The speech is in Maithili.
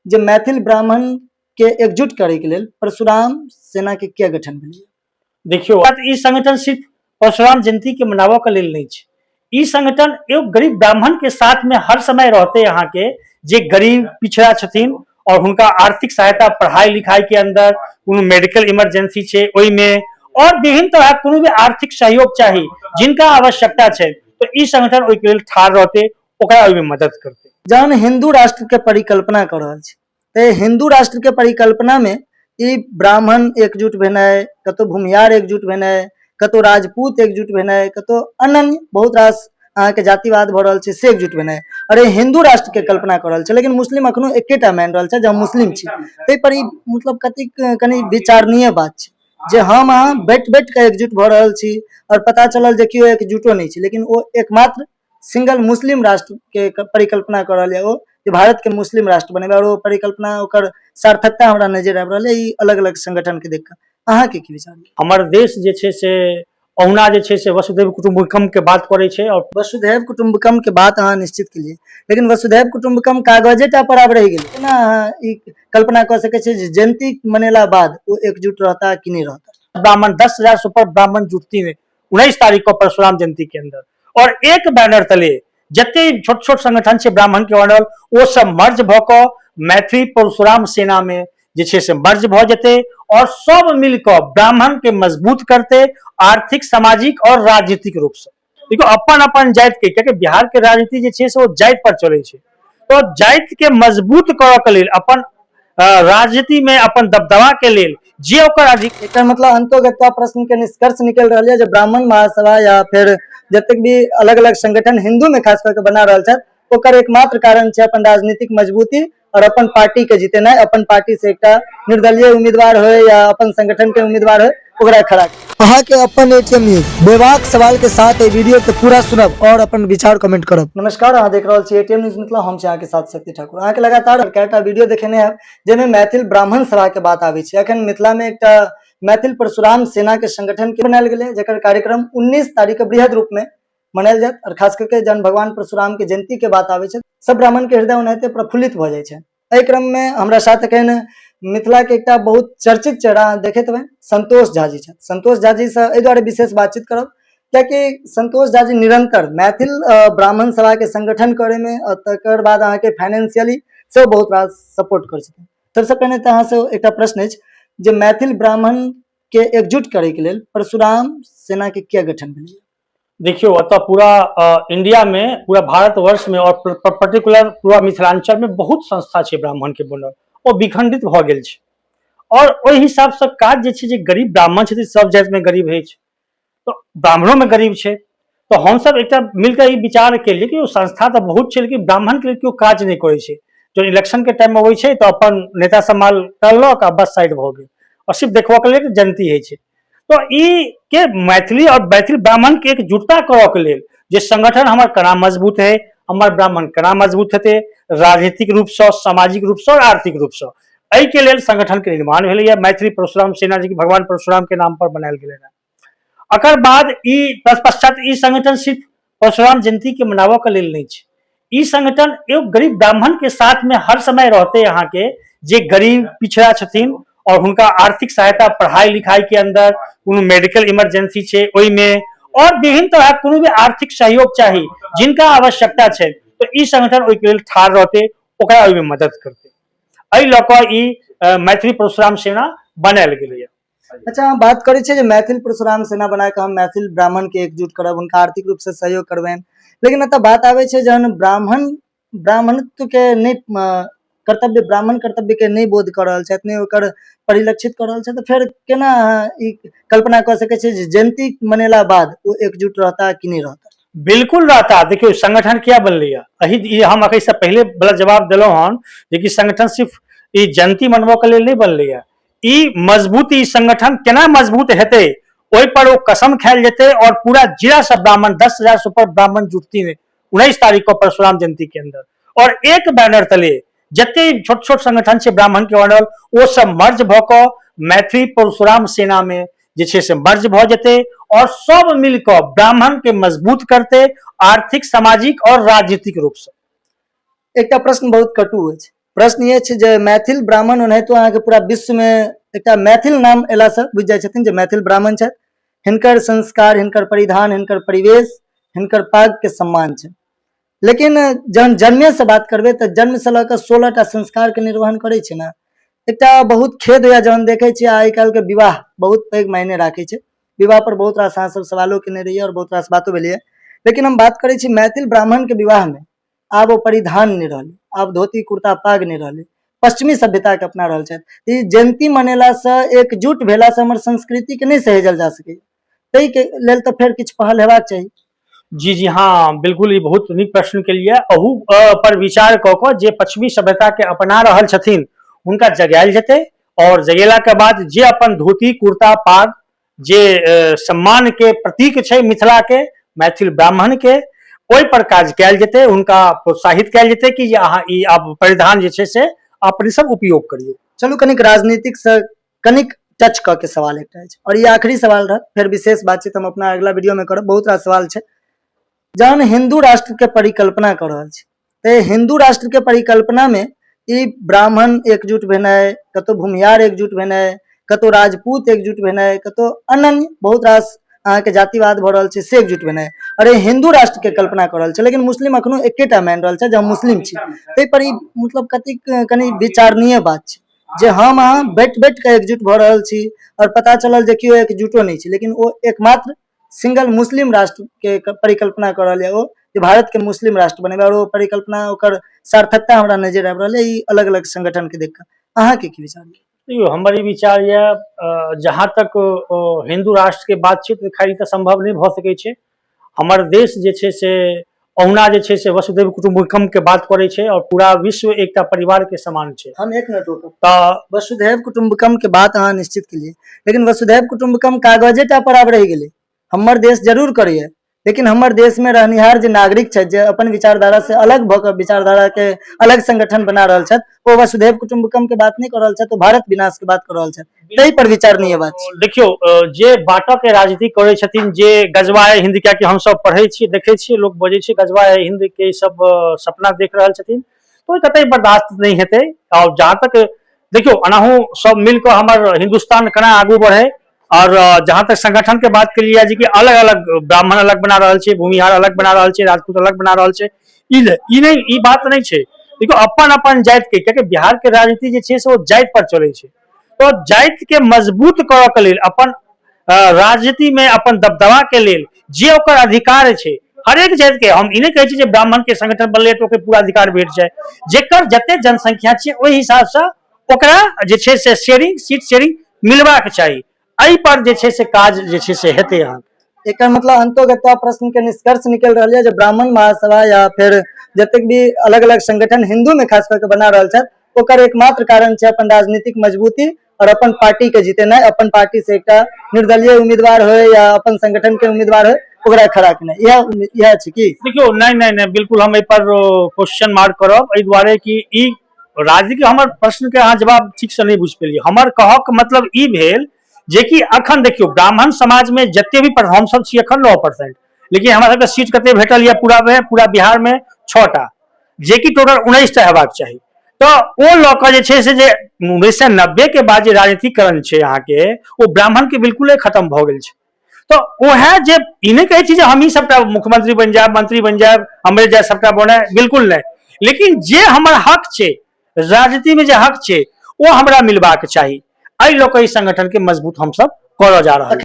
जे मैथिल ब्राह्मण के एकजुट करे के लेल परशुराम सेना के किया गठन भेलै। देखियौ, ई संगठन सिर्फ परशुराम जयंती के मनाबऽ के लेल नहि छै। ई संगठन एगो गरीब ब्राह्मण के साथ में हर समय रहते। अहाँ के जे गरीब पिछड़ा छथिन और हुनका आर्थिक सहायता, पढ़ाई लिखाई के अंदर, कोनो मेडिकल इमरजेंसी छै ओहिमे और विभिन्न तरह कोनो भी आर्थिक सहयोग चाही, जिनका आवश्यकता छै, तऽ ई संगठन ओहिके लेल ठाढ़ रहते, ओकरा ओहिमे मदद करते। जहन हिंदू राष्ट्र के परिकल्पना कऽ रहल छी तऽ हिंदू राष्ट्र के परिकल्पना में ई ब्राह्मण एकजुट भेनाइ, कतौ भूमिहार एकजुट भेनाइ, कतौ राजपूत एकजुट भेनाइ, कतौ अन्य बहुत रास अहाँके जातिवाद भऽ रहल छै से एकजुट भेनाइ, अरे हिंदू राष्ट्र के कल्पना कऽ रहल छै, लेकिन मुस्लिम अखनो एकेटा मानि रहल छै जे हम मुस्लिम छी। ताहि पर ई मतलब कतेक कनि विचारणीय बात छै जे हम अहाँ बैठ बैठ कऽ एकजुट भऽ रहल छी और पता चलल जे केओ एकजुटो नहि छै, लेकिन ओ एकमात्र सिंगल मुस्लिम राष्ट्र के परिकल्पना कऽ रहल यऽ, ओ जे भारत के मुस्लिम राष्ट्र बनेबै, और ओ परिकल्पना ओकर सार्थकता हमरा नजर आबि रहल यऽ ई अलग अलग संगठन के देख कऽ। अहाँके की विचार? हमर देश जे छै से ओहुना जे छै से वसुधैव कुटुम्बकम के बात करै छै और वसुधैव कुटुम्बकम के बात अहाँ निश्चित केलियै, लेकिन वसुधैव कुटुम्बकम कागजे टा पर आब रहि गेलै। केना अहाँ ई कल्पना कऽ सकै छियै जे जयंती मनेला बाद ओ एकजुट रहता कि नहि रहता? ब्राह्मण 10,000 से ऊपर ब्राह्मण जुटती है 19 तारीख को परशुराम जयंती के अंदर और एक बैनर तले जते छोट छोट संगठन छै ब्राह्मण के बनल, ओ सब मर्ज भऽ कऽ मैथिली परशुराम सेना में जे छै से मर्ज भऽ जेतै और सब मिल कऽ ब्राह्मण के मजबूत करतै आर्थिक, सामाजिक और राजनीतिक रूप से। देखियौ, अपन अपन जाति के, कियाकि बिहार के राजनीति जे छै से ओ जाति पर चलै छै, तो जाति के मजबूत करऽ के लेल, अपन राजनीति में अपन दबदबा के लेल जे ओकर अधिक एकर मतलब अंतोगत्वा प्रश्न के निष्कर्ष निकल रहल है जे ब्राह्मण महासभा या फिर जतेक भी अलग अलग संगठन हिंदू में खास करके बना रहल छथि, ओकर एकमात्र कारण छै अपन राजनीतिक मजबूती और अपन पार्टी के जितेनाइ, अपन पार्टी से एकटा निर्दलीय उम्मीदवार होय या अपन संगठन के उम्मीदवार होय, ओकरा खड़ा। अहाँ के अपन एटीएम न्यूज बेबाक सवाल के साथ एहि वीडियो के पूरा सुनब और अपन विचार कमेंट करब। नमस्कार, अहाँ देख रहल छी एटीएम न्यूज मिथिला, हम छी अहाँ के साथ शक्ति ठाकुर। अहाँ के लगातार कएटा वीडियो देखेने हैब जाहिमे मैथिल ब्राह्मण सभा के बात आबै छै। अखन मिथिला में एकटा मैथिल परशुराम सेना के संगठन के बनायल गेलै, जकर कार्यक्रम 19 तारीख के बृहद रूप में मनायल जायत और खास करके जहन भगवान परशुराम के जयंती के बात आबै छै, सब ब्राह्मण के हृदय ओनाहिते प्रफुल्लित भऽ जाइ छै। एहि क्रम में हमरा साथ एखन मिथिला के एकटा बहुत चर्चित चेहरा अहाँ देखैत हेबै, संतोष झा जी छथि। संतोष झा जी से एहि दुआरे विशेष बातचीत करब कियाकि संतोष झा जी निरंतर मैथिल ब्राह्मण सभा के संगठन करे में और तकर बाद अहाँके फाइनेंशियली सेहो बहुत रास सपोर्ट करै छथिन। सबसे पहिने तऽ अहाँ से एकटा प्रश्न अछि जे मैथिल ब्राह्मण के एकजुट करे के लेल परशुराम सेना के किया गठन भेलै? देखियौ, एतऽ पूरा इंडिया में, पूरा भारतवर्ष में और पर्टिकुलर पूरा मिथिलांचल में बहुत संस्था छै ब्राह्मण के बनल, ओ विखंडित भऽ गेल छै और ओहि हिसाब से काज जे छै, जे गरीब ब्राह्मण छथिन, सब जाति में गरीब होइ छै तऽ ब्राह्मणों में गरीब छै, तऽ हमसब एकटा मिलके ई विचार केलियै कि ओ संस्था तऽ बहुत छै, लेकिन ब्राह्मण के लेल केओ काज नहि करै छै। जब इलेक्शन के टाइम अबै छै तऽ अपन नेता सब माल करलक आ बस साइड भऽ गेल और सिर्फ देखबऽ के लेल जयंती होइ छै। तो ई के मैथिली और मैथिल ब्राह्मण के एकजुटता करऽ के लेल जे संगठन हमर केना मजबूत है, हमर ब्राह्मण केना मजबूत हेतै राजनीतिक रूपसँ, सामाजिक रूपसँ और आर्थिक रूपसँ, एहि के लेल संगठन के निर्माण भेलैया मैथिली परशुराम सेना, जे कि भगवान परशुराम के नाम पर बनायल गेलै हँ। एकर बाद ई पश्चात ई संगठन सिर्फ परशुराम जयंती के मनाबऽ के लेल नहि छै। ई संगठन एगो गरीब ब्राह्मण के साथ में हर समय रहते। अहाँ के जे गरीब पिछड़ा छथिन और हुनका आर्थिक सहायता, पढ़ाई लिखाई के अंदर, कोनो मेडिकल इमरजेंसी छै ओहिमे और विभिन्न तरह कोनो भी आर्थिक सहयोग चाही, जिनका आवश्यकता छै, तऽ ई संगठन ओहिके लेल ठाढ़ रहते, ओकरा ओहिमे मदद करते। एहि लऽ कऽ ई मैथिली परशुराम सेना बनायल गेलैया। अच्छा, हम बात करै छियै जे मैथिल परशुराम सेना बना कऽ हम मैथिल ब्राह्मण के एकजुट करब, हुनका आर्थिक रूप से सहयोग करबनि, लेकिन एतऽ बात आबै छै जहन ब्राह्मण ब्राह्मणत्व के नहि कर्तव्य, ब्राह्मण कर्तव्य के नहि बोध कऽ रहल छथि, नहि ओकर परिलक्षित कऽ रहल छथि, तऽ फेर केना अहाँ ई कल्पना कऽ सकै छियै जे जयंती मनेला बाद ओ एकजुट रहता कि नहि रहता? बिल्कुल रहता। देखियौ, संगठन किया बनलैया, एहि ई हम एहि से पहिले वाला जवाब देलहुँ हन जे कि संगठन सिर्फ ई जयंती मनबऽ के लेल नहि बनलैया। ई मजबूत, ई संगठन केना मजबूत हेतै ओहि पर ओ कसम खायल जेतै और पूरा जिला सब ब्राह्मण, 10,000 से ऊपर ब्राह्मण जुटती है 19 तारीख को परशुराम जयंती के अंदर और एक बैनर तले जते छोट छोट संगठन छै ब्राह्मण के बनल, ओ सब मर्ज भऽ कऽ मैथिली परशुराम सेना में जे छै से मर्ज भऽ जेतै और सब मिल कऽ ब्राह्मण के मजबूत करतै आर्थिक, सामाजिक और राजनीतिक रूप से। एकटा प्रश्न बहुत कटु अछि। प्रश्न ये छै जे मैथिल ब्राह्मण ओनाहितो अहाँके पूरा विश्वमे एकटा मैथिल नाम अयलासँ बुझि जाइ छथिन जे मैथिल ब्राह्मण छथि। हिनकर संस्कार, हिनकर परिधान, हिनकर परिवेश, हिनकर पागके सम्मान छै। लेकिन जहन जन्मेसँ बात करबै तऽ जन्मसँ लऽ कऽ 16 टा संस्कारके निर्वहन करै छै ने। एकटा बहुत खेद होइए जहन देखै छियै आइ काल्हिके विवाह बहुत पैघ मायने राखै छै। विवाह पर बहुत रास अहाँ सब सवालो केने रहियै आओर बहुत रास बातो भेलैए। लेकिन हम बात करै छी मैथिल ब्राह्मणके विवाहमे आब ओ परिधान नहि रहलै, आब धोती कुर्ता पाग नहि रहलै, पश्चिमी सभ्यताके अपना रहल छथि। ई जयन्ती मनेलासँ, एकजुट भेलासँ हमर संस्कृतिके नहि सहेजल जा सकैए। ताहिके लेल तऽ फेर किछु पहल हेबाक चाही। जी जी हाँ, बिल्कुल, ई बहुत नीक प्रश्न के लिए अहू पर विचार कऽ कऽ जे पश्चिमी सभ्यता के अपना रहल छथिन हुनका जगायल जेतै और जगेला के बाद जे अपन धोती कुर्ता पाग जे सम्मान के प्रतीक छै मिथिला के मैथिल ब्राह्मण के, ओहि पर काज कयल जेतै, हुनका प्रोत्साहित कयल जेतै कि जे अहाँ ई आब परिधान जे छै से अपने सब उपयोग करियौ। चलू कनिक राजनीतिक से कनिक टच कऽ के सवाल एकटा अछि और ई आखिरी सवाल रहत, फेर विशेष बातचीत हम अपना अगला वीडियो में करब। बहुत रास सवाल छै। जहन हिंदू राष्ट्र के परिकल्पना कऽ रहल छी तऽ हिंदू राष्ट्र के परिकल्पना में ई ब्राह्मण एकजुट भेनाइ, कतौ भूमिहार एकजुट भेनाइ, कतौ राजपूत एकजुट भेनाइ, कतौ अन्य बहुत रास अहाँके जातिवाद भऽ रहल छै से एकजुट भेनाइ, अरे हिंदू राष्ट्र के कल्पना कऽ रहल छै, लेकिन मुस्लिम अखनो एकेटा मानि रहल छै जे हम मुस्लिम छी। ताहि पर ई मतलब कतेक कनि विचारणीय बात छै जे हम अहाँ बैठ बैठ कऽ एकजुट भऽ रहल छी और पता चलल जे केओ एकजुटो नहि छै, लेकिन ओ एकमात्र सिंगल मुस्लिम राष्ट्र के परिकल्पना कऽ रहल यऽ, ओ जे भारत के मुस्लिम राष्ट्र बनेबै, और ओ परिकल्पना ओकर सार्थकता हमरा नजर आबि रहल यऽ ई अलग अलग संगठन के देख कऽ। अहाँके की विचार यऽ? देखियौ, हमर ई विचार यऽ, जहाँ तक हिन्दू राष्ट्र के बात छै तऽ खैर ई तऽ सम्भव नहि भऽ सकै छै। हमर देश जे छै से अहुना जे छै से वसुधैव कुटुम्बकम के बात करै छै और पूरा विश्व एकटा परिवार के समान छै। हम एक मिनट रोकब। तऽ वसुधैव कुटुम्बकम के बात अहाँ निश्चित केलियै, लेकिन वसुधैव कुटुम्बकम कागजे टा पर आब रहि गेलै। हमर देश जरूर करैए, लेकिन हमर देश में रहनिहार जे नागरिक छथि, जे अपन विचारधारा से अलग भऽ कऽ विचारधारा के अलग संगठन बना रहल छथि, ओ वसुधैव कुटुम्बकम के बात नहि कऽ रहल छथि, ओ भारत विनाश के बात कऽ रहल छथि। ताहि पर विचारणीय बात छै। देखियौ, जे बाटऽ के राजनीति करै छथिन, जे गजवाए हिंद, कियाकि हमसब पढ़ै छियै, देखै छियै, लोक बजै छै गजवाए हिंद के सब सपना देख रहल छथिन, तो ई कतई बर्दाश्त नहि हेतै। और जहाँ तक देखियौ, अनाहु सब मिल कऽ हमर हिंदुस्तान केना आगू बढ़े। और जहाँ तक संगठन के बात केलियै जे कि अलग अलग ब्राह्मण अलग बना रहल छै, भूमिहार अलग बना रहल छै, राजपूत अलग बना रहल छै, ई ई नहि, ई बात नहि छै। देखियौ, अपन अपन जाति के, कियाकि बिहार के राजनीति जे छै से ओ जाति पर चलै छै, तो जाति के मजबूत करऽ के लेल, अपन राजनीति में अपन दबदबा के लेल जे ओकर अधिकार छै हरेक जाति के, हम ई नहि कहै छी जे ब्राह्मण के संगठन बनलै तऽ ओकर पूरा अधिकार भेट जाय, जेकर जते जनसंख्या छै ओहि हिसाबसँ ओकरा जे छै से शेयरिंग, सीट शेयरिंग मिलबाक चाही। एहि पर जे छै से काज जे छै से हेतै। अहाँके एकर मतलब अंतोगत्वा प्रश्न के निष्कर्ष निकल रहल है जे ब्राह्मण महासभा या फिर जतेक भी अलग अलग संगठन हिंदू में खास करके बना रहल छथि, ओकर एकमात्र कारण छै अपन राजनीतिक मजबूती और अपन पार्टी के जीतेनाइ, अपन पार्टी से एकटा निर्दलीय उम्मीदवार होय या अपन संगठन के उम्मीदवार होय ओकरा खड़ा केनाइ, इएह इएह छै की? देखियौ, नहि नहि नहि, बिल्कुल हम एहि पर क्वेश्चन मार्क करब, एहि दुआरे कि ई राजनीति, हमर प्रश्न के अहाँ जवाब ठीक से नहीं बुझि पेलियै। हमर कहक मतलब ई भेल जे कि अखन देखियौ, ब्राह्मण समाज में जते भी हम सब छी अखन 9%, लेकिन हमरा सबके सीट कते भेटल यऽ पूरा में, पूरा बिहार में 6टा, जे कि टोटल 19टा हेबाक चाही। तऽ ओ लऽ कऽ जे छै से जे 1990 के बाद जे राजनीतिकरण छै अहाँके, ओ ब्राह्मण के बिल्कुले खत्म भऽ गेल छै। तऽ ओएह जे ई नहि कहै छी जे हमही सबटा मुख्यमंत्री बनि जायब, मंत्री बनि जायब, हमरे जाय सबटा बने, बिल्कुल नहि, लेकिन जे हमर हक छै, राजनीति में जे हक छै, ओ हमरा मिलबाक चाही। एहि लऽ कऽ ई संगठन के मजबूत हमसब करऽ जा रहल छी।